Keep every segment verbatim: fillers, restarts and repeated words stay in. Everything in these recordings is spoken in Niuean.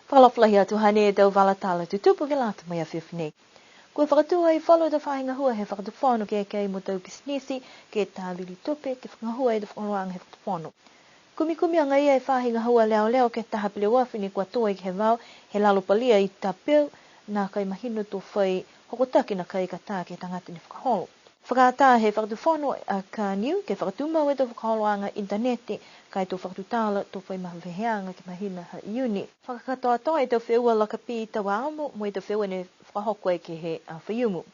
Fakaalofa lahi atu, hanei e tau vala tala tutupu ke lata mo e afiafi nei. Kua fakatū ai falu tau faahi gahua he fakatufono ke eke mo tau pisinisi, ke tāvili tupe, ke fakagahua e tau fakaholoaga he fakatufono. Kumikumiaga ia e faahi gahua leoleo ke he taha peleoafi ne kua tō ai ke he vao, he lalo palia i Tapeu, nākai mahino to fai hokotaki nākai ka tā ke he tagata ne fakaholo. Fakaatā he fakatufono a Kaniu ke fakatumau e tau fakaholoaga initaneti, ka e to fakatutala to fai maveheaga ke he mahina ha Iuni. Fakakatoatoa e tau feua lakapī tau amo mo e tau feua ne fakahoko ai ke he aho Faiumu.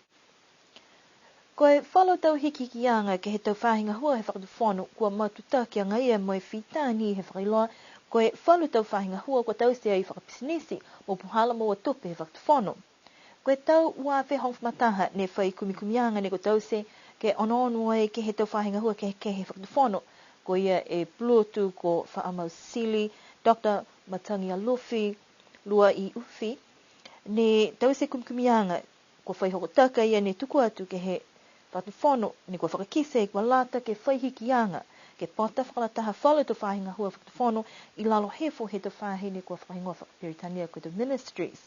Ko e falu tau hikihikiaga ke he tau faahi gahua he fakatufono kua matutaki agaia mo e fita ni he fakailoa, ko e falu tau faahi gahua kua taute ai fakapisinisi mo puhala moua tupe he fakatufono. Ko e tau ua afe hogofulu ma taha ne fai kumikumiaga ne kua taute ke onoono ai ke he tau faahi gahua kehekehe he fakatufono. Ko ia e pulotu ko Faamau Sili, Doctor Matagi Alofi, Luaiufi, ne taute kumikumiaga kua fai hokotaki a ia ne tuku atu ke he fakatufono, ne kua fakakite kua lata ke fai hikiaga, ke pota fakalataha falu tau faahi gahua fakatufono i lalo hifo he tau faahi ne kua fakahigoa fakaperitania ko e tau ministries.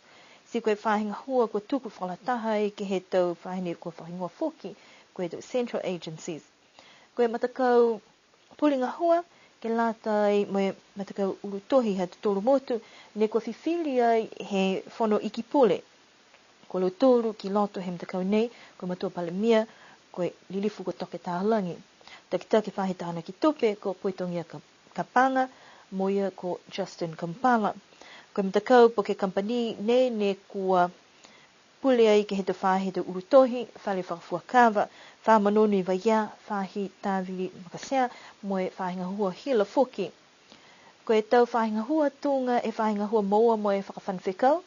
Ti ko e faahi gahua kua tuku fakalataha ai ke he tau faahi ne kua fakahigoa foki ko e tau central agencies. Ko e matakau pule gahua, ke lata ai mo e matakau ulu tohi ha tautolu motu, ne kua fifili ai he Fono Iki Pule. Ko lautolu ki loto he matakau nei, ko e Matua Palemia, ko e Lilifu ko Toke Talagi. Takitaki faahi tānaki tupe, ko Poitogia Ka-, Kapaga, mo ia ko Justin Kampala. Ko e matakau po ke kamupani nei, ne kua pule ai ke he tau faahi he tau ulu tohi, fale fakafuakava, fa manonu i Vaiea, faahi tāvili makatea, mo e faahi gahua hila foki. Ko e tau faahi gahua tuga e faahi gahua moua mo e fakafano fekau,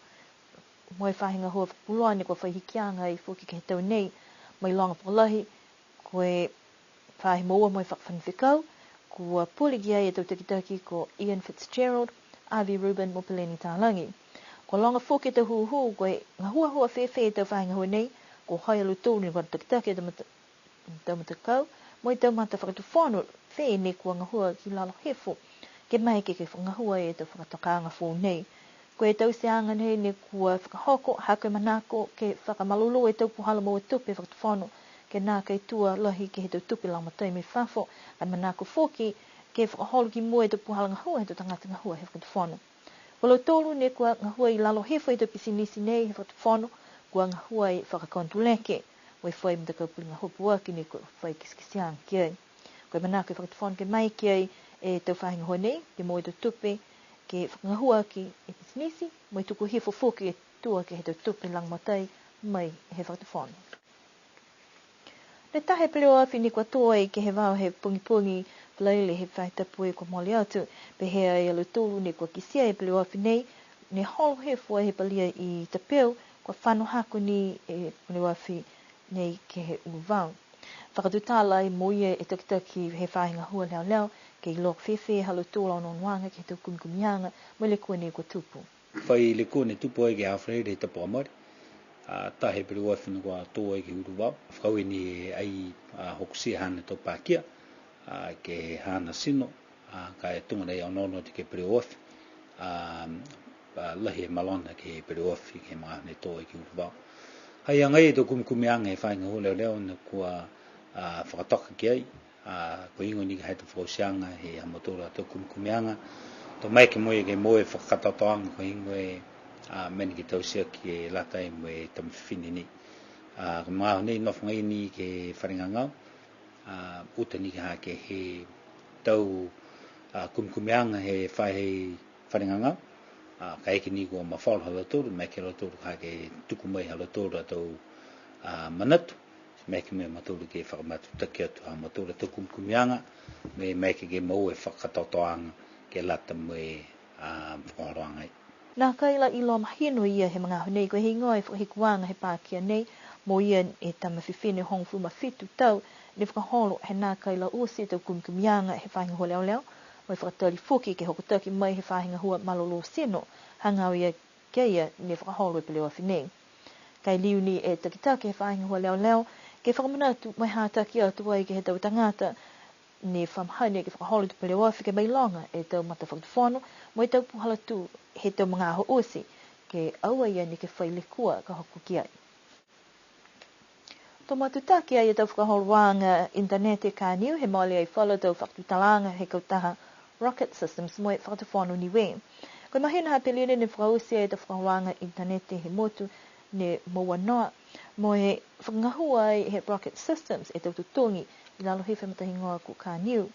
mo e faahi gahua fakapuloa ne kua fai hikiaga ai foki ke he tau nei, mailoga fakalahi, ko e faahi moua mo e fakafano fekau, kua pule ki ai e tau takitaki ko Ian Fitzgerald, Avi Rubin mo Peleni Talagi. Kua loga foki e tau hūhū, ko e gahuahua fēfē e tau faahi gahua nei, ko hai a lautolu ne kua takitaki e tau mata-, tau matakau, mo e tau mata fakatufono fē ne kua gahua ki lalo hifo, ke maeke ke fakagahua e tau fakatokaaga foou nei. Ko e tauteaga nei ne kua fakahoko, ha ko e manako ke fakamalolō e tau puhala moua tupe fakatufono, ke nākai tua lahi ke he tau tupe lagomatai mai fafo, ka manako foki ke fakaholo ki mua e tau puhala gahua he tau tagata gahua he fakatufono. Ko lautolu ne kua gahua i lalo hifo he tau pisinisi nei he fakatufono, kua gahua i fakakonotuleke, mo e fai matakau pule gahua pauaki ne kua fai kitekiteaga ki ai. Ko e manako he fakatufono ke maeke ai e tau faahi gahua nei, ke moua e tau tupe, ke fakagahua aki e pisinisi, mo e tuku hifo foki e tua ke he tau tupe lagomatai mai he fakatufono. Ne taha e peleoafi ne kua tō ai ke he vao he pogipogi Falaile he faahi tapu kua mole atu. Pehē a lautolu ne kua kitia e peleoafi nei, ne holo hifo ai he palia i Tapeu, kua fano hako ni e peleoafi nei ke he ulu vao. Fakatutala ai mo ia e takitaki he faahi gahua leoleo, ke iloa fēfē ha lautolu a onoonoaga ke he tau kumikumiaga, mo e lekua nei kua tupu. Fai lekua ne tupu ai ke he aho Falaile he tapu kua mole. A, taha e peleoafi ne kua tō ai ke he ulu vao. Fakaaue ni e ai, a, hokutia haana tau pakia, a, ke he haana tino, a, ka e tuga nei onoono atu ke he peleoafi. A, a, lahi e malona ke he peleoafi ke he magaaho ne tō ai ke he ulu vao. Ha i ai agaia e tau kumikumiaga he faahi gahua leoleo ne kua, a, fakatoka ki ai. A, ko e heigoa ni ke he tau fakaotiaga he ha mautolu a tau kumikumiaga. To maeke mo e ke moua e fakakatoatoaga ko e heigoa e, a, mena ke taute ke lata mo e tama fifine nei. A, ko e magaaho nei nofo agaia ni ke he fale gagao. A, uta ni ke ha ke he tau, a, kumikumiaga he faahi fale gagao. A, kaeke ni kua mafola ha lautolu, maeke ha lautolu ka ke tuku mai ha lautolu a tau, a, manatu. Maeke mo e mautolu ke fakamatutaki atu ha mautolu a tau kumikumiaga, mo e maeke ke moua e fakakatoatoaga ke lata mo e, a, fakaholoaga ai. Nākai la iloa mahino ia he magaaho nei ko e heigoa e fakahikuaga he pakia nei, mo ia e tama fifine hogofulu ma fitu tau, ne fakaholo he nākai la oti e tau kumikumiaga he faahi gahua leoleo, mo e fakatali foki ke hokotaki mai he faahi gahua malolō tino, hagaao ia ki a ia ne fakaholo e peleoafi nei. Ka e liu ni e takitaki he faahi gahua leoleo, ke fakamanatu mo e hataki atu ai ke he tau tagata, ne fa mahani ke fakaholo e tau peleoafi ke mailoga e tau matafakatufono, mo e tau puhala tū he tau magaaho oti, ke aua ia ni ke fai lekua ka hoko ki ai. To matutaki ai e tau fakaholoaga initaneti ka niu he mole ai falu tau fakatutalaaga he kautaha Rocket Systems mo e Fakatufono Niue. Ko e mahina ha Aperila ne fakaoti ai e tau fakaholoaga initaneti he motu ne moua noa, mo e fakagahua ai he Rocket Systems e tau totogi i lalo hifo he matahigoa ko Kaniu.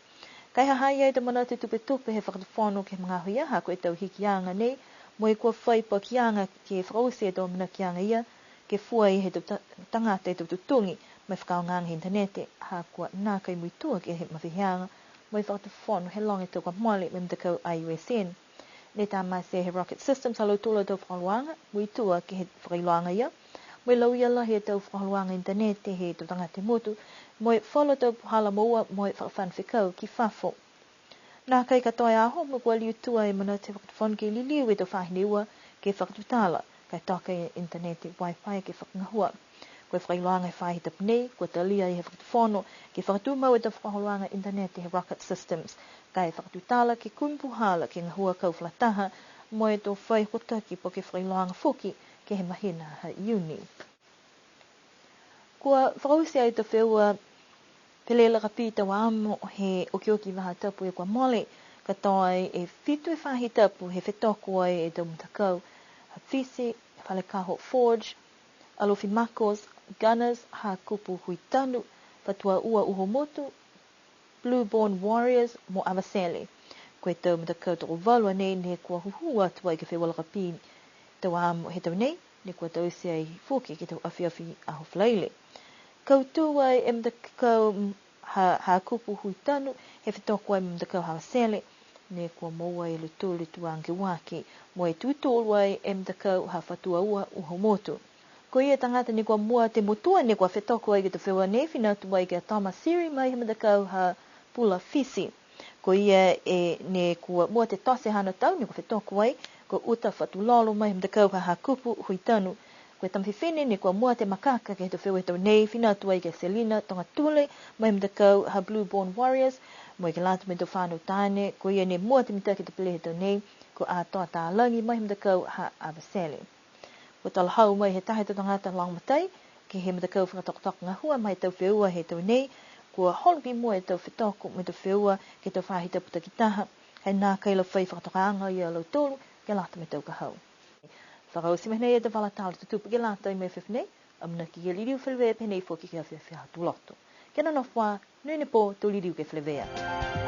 Ka e ha ha i ai e tau manatu tupetupe he Fakatufono ke he magaaho ia ha ko e tau hikiaga nei, mo e kua fai pakiaga ke fakaoti e tau amanakiaga ia, ke fua ai he tau ta-, tagata e tau totogi mo e fakaaogaaga he initaneti, ha kua nākai muitua ke he maveheaga mo e Fakatufono he loga e tau kua mole mo e matakau I U S N. Ne tamate he Rocket Systems ha lautolu a tau fakaholoaga, muitua ke he fakailoaga ia, mo e lauia lahi e tau fakaholoaga initaneti he tau tagata he motu, mo e falu a tau puhala moua mo e fakafano fekau ki fafo. Nākai katoa e aho, mo e kua liu tua e manatu he Fakatufono ke liliu e tau faahi ne ua ke fakatutala, ka e toka e initaneti Wi-Fi ke fakagahua. Ko e fakailoaga he faahi tapu nei, kua talia he Fakatufono ke fakatumau e tau fakaholoaga initaneti he Rocket Systems, ka e fakatutala ke kumi puhala ke gahua kau fakalataha, mo e to fai hokotaki po ke fakailoaga foki ke he mahina ha Iuni. Kua fakaoti ai e tau feua pele lakapī tau amo he okioki faahi tapu kua mole, katoa ai e fitu e faahi tapu he fetoko ai e tau matakau ha Fisi, Falekaho Forge, Alofi Makos, Gunners, Hakupu Huitanu, Fatuaua Uhomotu, Blue Bond Warriors mo Avatele. Ko e tau matakau tokovalu a nei ne kua hūhū atu ai ke he feua lakapī tau amo he tau nei, ne kua taute ai foki ke he tau afiafi Aho Falaile. Kautū ai e matakau ha, Hakupu Huitanu, he fetoko ai mo e matakau ha Avatele, ne kua moua e lautolu e tuaga ke uaki, mo e tūtū ai e matakau ha Fatuaua Uhomotu. Ko ia e tagata ne kua mua atu e motua ne kua fetoko ai ke he tau feua nei, fina atu ai ki a Thomas Siri mai he matakau ha Pula Fisi. Ko ia e ne kua mua atu e tote haana tau ne kua fetoko ai, ko Uta Fatulolo mai he matakau ha Hakupu Huitanu. Ko e tama fifine ne kua mua atu e makaka ke he tau feua he tau nei, fina atu ai ki a Selina Togatule mai he matakau ha Blue Bond Warriors, mo e ke lata mo e tau fānau taane, ko ia ne mua atu e mitaki he tau pele he tau nei, ko Atoa Talagi mai he matakau ha Avatele. Kua talahau mai he taha he tau tagata lagomatai ke he matakau fakatokatoka gahua ma e tau feua he tau nei, kua holo ki mua e tau fetoko mo e tau feua ke he tau faahi tapu takitaha, ka e nākai la fai fakatokaaga ia lautolu ke lata mo e tau ka hau. Fakaoti mai nei e tau vala tala tutupu ke lata mo e afiafi nei, amanaki ke liliu feleveia pehē nei foki ke he afiafi Aho Tuloto. Kia nonofo ā, monuina e pō, to liliu ke feleveia.